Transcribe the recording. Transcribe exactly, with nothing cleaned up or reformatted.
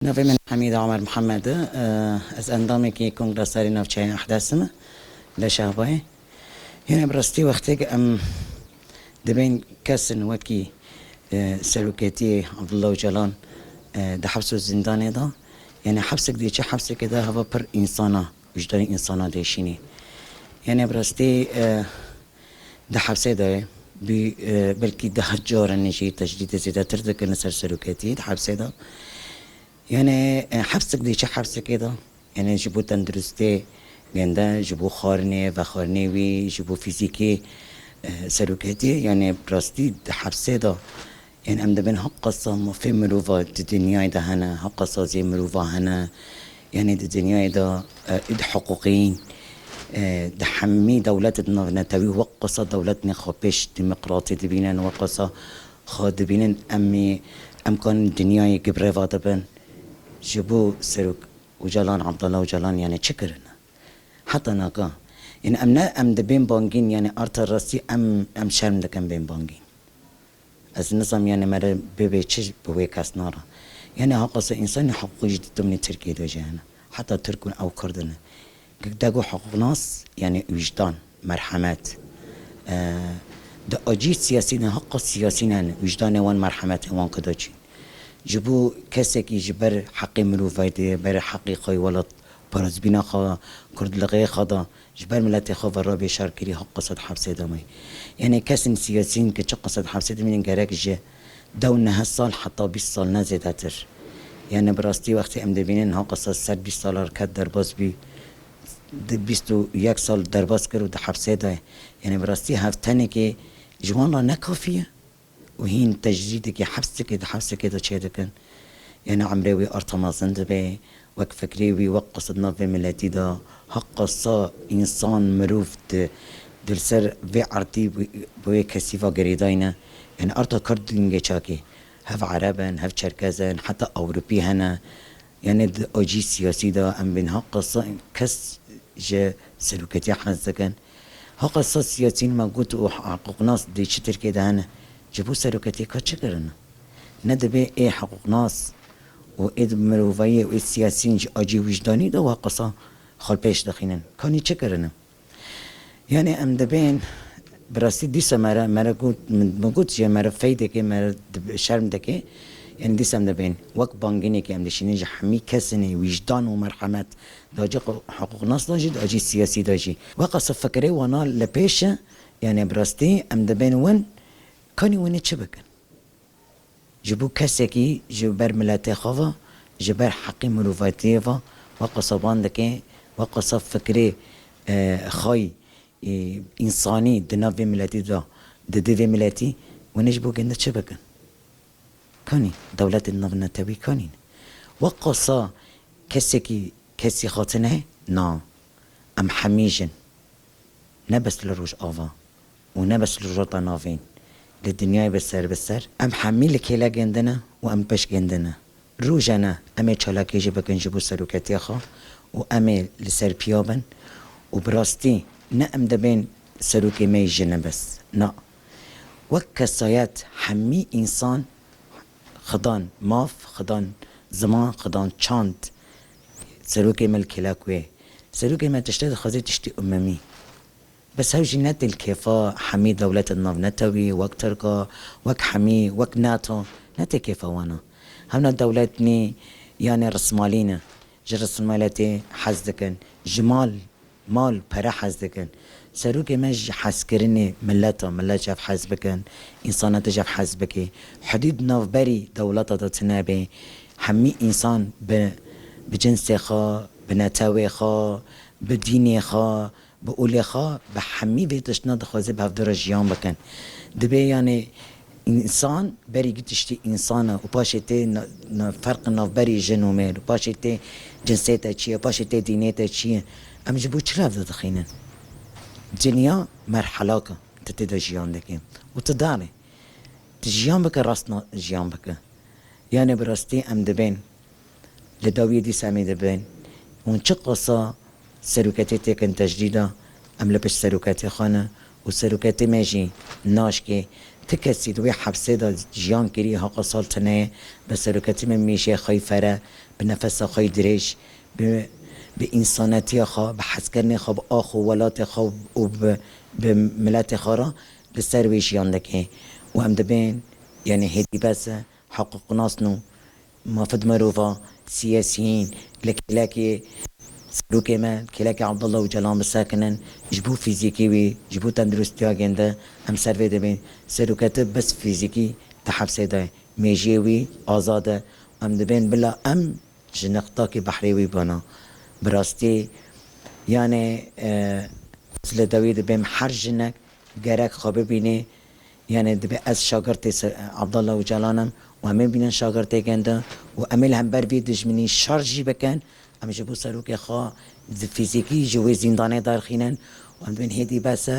Navê min Hemîda Omer Mihemed e. Ez endamekî Kongreserê Navçeya Ehdesê me li Şehbayê. Yanî bi rastî wextê em dibên kesên wekî, e, seroketiyê Abdullah Ocalan, e, di heps û zîndanê de. Yanî hepsek dê çi hepsekê de heva pir însana, wijdanê însana dêşînî. Yanî bi rastî, e, di hepsê de ye. Bî, e, belkî deh caran jî tecrîdê zêdetir dikin li ser seroketiyê di hepsê de. Yanî, e, hepsek dê çi hepsekê de. Yanî ji bo tenduristê gende, ji bo xwarinê, vexwarinê wî, ji bo fîzîkê, e, seroketiyê. Yanî bi rastî di hepsê de. Yanî em dibên hiqasa mafê mirova di dinyayê de hene, hiqasa zê mirova hene. Yanî di dinyayê de, e, id hiqûqîn, e, di hemî dewletê di navnetewî wek qasa dewletnê xwe pêş demokratî dibînin, wek qasa xwe dibînin em ê, em kanin dinyayê gibreva dibin. Ji bo Serok Ocalan, Abdullah Ocalan, yanî çi kirine? Heta naka. Yanî em ne, em dibên bangîn, yanî arta rastî em, em şerm dikin bên bangîn. Ez nizam, yanî mere bibê çi bi wê kes nara. Yanî haqasa însanî hiqûqî jî di dimnê Tirkiyê de jî hene. Heta Tirk û ew Kurd in. Dego hiqûqnas, yanî wijdan, merhemet. E, di acî siyasî ne, haqa siyasî ne, wijdanê wan merhemetê wan kida çîn. Ji bo kesekî ji ber heqê mirovayetê, ber heqê xwe yê welat, parêzbîna xwe, kurdlixê xwe da, ji ber miletê xwe ve rabê şerkirî haq qised hepsê de me. Yanî kesên siyasîn ke çi qised hepsê dimînin gerek ji dew neh sal heta bîst sal ne zêdetir. Yanî bi rastî wextê em dibînin haq qised ser bîst salar ket derbas bî, di bîst û yek sal derbas kir û di hepsê de ye. Yanî bi rastî hevtenekê ji wan re ne kafî ye. û hîn tecrîdekê hepsekê di hepsekê de çêdikin. Yanî emrê wî arta mezin dibe, wek fikrê wî, wek qisd nav vê miletî de, heqa sa însan, mirov di, di li ser vê erdî bi, bi wê kesî ve girêdayî ne. Yanî arta Kurd dingê çakê, hev Ereb in, hev Çerkez in, heta Ewropî hene. Yanî di acî siyasî de em bên heqa sa kes ji seroketiya hez dikin. Heqa sa siyasîn me got û heqûqnas dê çi Tirkiyê de hene. Ji bo seroketiyê ka çi kirine? Ne dibe ê heqûqnas û ê mirovayî û ê siyasîn ji acî wijdanî de wa qisa xwe pêş dixînin. Kanî çi kirine? Yanî em dibên bi rastî dîsa me re, me re got, min, min got jê me re feydekê, me re dib-, şerm dike. Yanî dîsa em dibên wek bangînekê em dişînin ji hemî kesinê wijdan û merhemet. Di acî qu-, hiqûqnas de jî, di acî siyasî de jî. Weqasa fikirê wana li pêş e, yanî bi rastî em dibên win, kanî win ê çi bikin? Ji bo kesekî ji ber miletê xwe ve, ji ber heqê mirovatiyê ve, weqasa ban dike, weqasa fikirê, e, xwe yê, e, însanî di nav vê miletî de dide vê miletî, win ê ji bo gende çi bikin? Kanî, dewletên navnetewî kanîn. Weqasa kesekî kesî xwe tune, na. Em hemî jin. Ne bes li Rojava û ne bes li Rojhilata Navîn. Li dinyayê bi ser bi ser. Em hemî li kêle gendine û em pêş gendine. Rojane em ê çalakî jî bikin ji bo seroketiya xwe û em ê li ser piya bin û bi rastî ne em dibên serokê me yê jin e bes. Na. Wek kesayet hemî însan xidan maf, xidan ziman, xidan çand. Serokê me li kêlek wê. Serokê me tiştê dixwaze tiştê umemî. Bes hew jî ne tê li kêfa hemî dewletên navnetewî, wek Tirka, wek hemî, wek nato, ne tê kêfa wana. Hewna dewletnî, yanî rismalî ne. Ji rismaletê hez dikin. Ji mal, mal, pere hez dikin. Serokê me ji hezkirinê millet e, millet ji hev hez bikin, însanetê ji hev hez bike. Hidûd navberî dewleta de tune be. Hemî însan bi, bi cinsê xwe, bi netewê xwe, bi dînê xwe, bi olê xwe, bi hemî vê tiştine dixwaze bi hevdû re jiyan bikin. Dibe yanî însan berî gî tiştî însan e û paşê tê na-, na-, ferq navberî jin û mêr, paşê tê cinsê te çi ye, paşê tê dînê te çi ye. Em ji bo çi li hev de dixînin? Dinya merhelak e, tu tê de jiyan dikî û tu darê. Tu jiyan bike, rast na-, jiyan bike. Yanî bi rastî em dibên li dawiyê dîsa em ê dibên. Hûn çi qasa seroketê têkin tecrîda, em li pişt seroketê xwe ne û seroketê me jî naşkê Ti kesî di wê hepsê de jiyan kirî, heqa sal tune ye, bi seroketî me mêjê xwe yî fere, bi nefesa xwe yî dirêj, bi, bi însanetiya xwe, bi hezkirinê xwe, bi ax û welatê xwe û bi, bi miletê xwe re li ser wê jiyan dike. Û em dibên, yanî hêdî bes e, heqûqnas nû, mafid merova, siyasiyîn, li kêlekê serokê me, kêlekê Abdullah Ocalan bisekinin, ji bo fîzîkî wî, ji bo tenduristiya gênde em ser vê dibên. Seroketî bes fîzîkî di hepsê de, mêjiyê wî azad e. Em dibên bila em ji niqtakê behrê wî bana. Bi rastî, yanê, e, ez li dawî dibêm her jinek gerek xwe bibînê. Yanê dibe ez şagirtê Ser-, Abdullah Ocalan im û em ê bînin şagirtê gênde û em ê li hember vî dijminî şer jî bikin. Em ji bo serokê xwe di fîzîkî ji wê zîndanê derxînin û em dibên hêdî bes e.